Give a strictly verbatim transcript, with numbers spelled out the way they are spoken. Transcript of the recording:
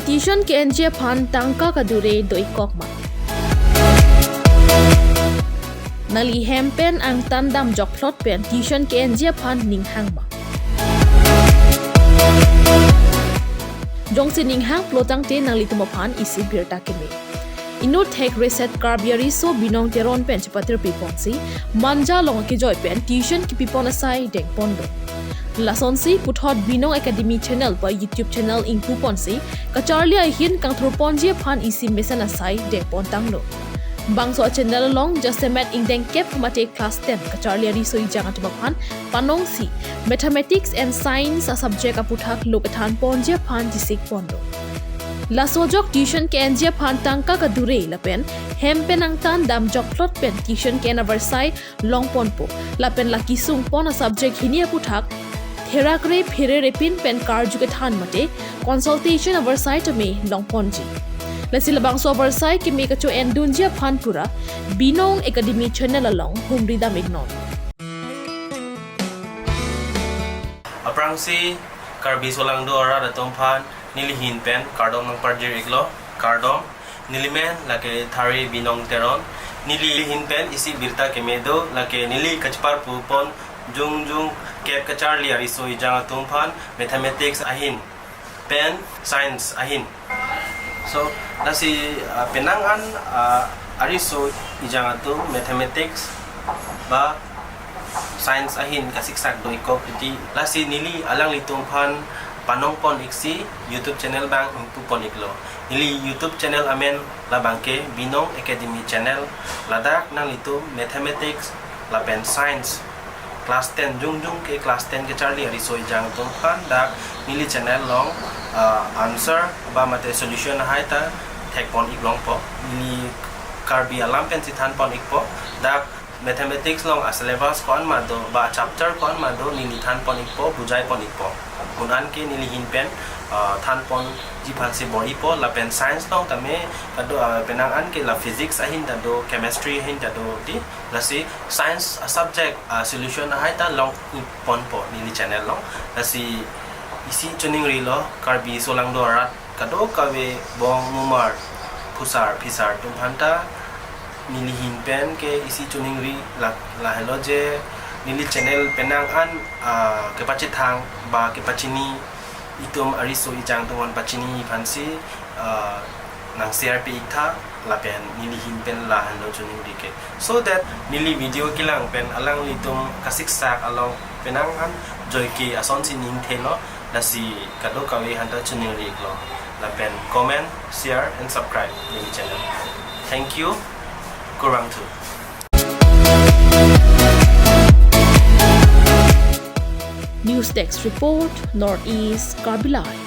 Tuition ke-enji aphan tangka kadure do-ik kok ma? Nangli hem pen angtan dam jokplot pen tuition ke-enji aphan ning hang ma? Jongsi ning hangplo tangte nanglitum aphan isi birta keme. Inut thek reset Karbi ariso Binong Teron pen chepatirpi ponsi, Manja along akejoi pen tuition kipipon asai dengpon do. Lasonsi puthot Binong Academy channel ba YouTube channel ingpu ponsi, kacharli ahin kangthurponji aphan isi mesen asai dengpon tanglo. Bangso a-channel along jasemet ingdeng kep mate class ten kacharli ariso ejang atum aphan panongsi Mathematics and Science a-subject aputhak lo kethanponji aphan jisikpon do. Laso ajok tuition ke-enji aphan tangka kadure lapen hem pen angtan dam jokplot pen tuition ke-en avarsai longponpo. Lapen la kesungpon a-subject hini aputhak therakre phererepin pen karju kethan mate consultation avarsai tame longponji. Lasi labangso avarsai keme kacho-endunji aphan pura Binong Academy channel along humri dam-iknon. Aphrangsi Karbi solangdo arat atum aphan neli ahin pen kardom nangpajir-iklo, kardom. Neli men lake Thari Binong Teron. Neli ahin pen isi birta keme do, lake neli kacheparpu pon jongjong kep kacharli ariso ejang atum aphan Mathematics ahin pen Science ahin. So, lasi, ah, penang an, ah, ariso ejang atum Mathematics ba Science ahin kasiksak do-ik kok titi. Lasi neli alanglitum aphan panongpon-iksi YouTube channel abang ingpu pon-iklo. Neli YouTube channel amen labang ke Binong Academy channel. Ladak nanglitum Mathematics lapen Science class ten jongjong ke class ten kacharli ariso ejang atum aphan dak neli channel along, ah, answer ba mate solution ahai ta thekpon-ik longpo. Neli Karbi alam pensi thanpon-ikpo. Dak Mathematics along a-syllabus ko-an ma do ba chapter ko-an ma do neli thanpon-ikpo, bujaipon-ikpo. Un an ke neli ahin pen, ah, thanponji aphansi bor-ipo. Lapen Science along tame kado, ah, penang an ke la Physics ahin ta do, Chemistry ahin ta do ti. Lasi Science a-subject, ah, solution ahai ta longponpo neli channel along. Lasi isi choningrilo Karbi solangdo arat kadokave bong mumar, phusar phisar atum aphan ta neli ahin pen ke isi choningri la, lahelo je neli channel penang an, ah, kepachethang ba kepachini itum ariso ejang atum aphan pachini aphansi, ah, nang share pi-iktha lapen neli ahin pen lahenlo choningri ke. So that neli video kelang pen alanglitum kasiksak along penang an joike asonsi ning thelo, lasi kadokave aphan ta choningri-iklo. Lapen comment, share and subscribe neli channel. Thank you. Kurvangthu. News Desk Report, Northeast Karbi Live.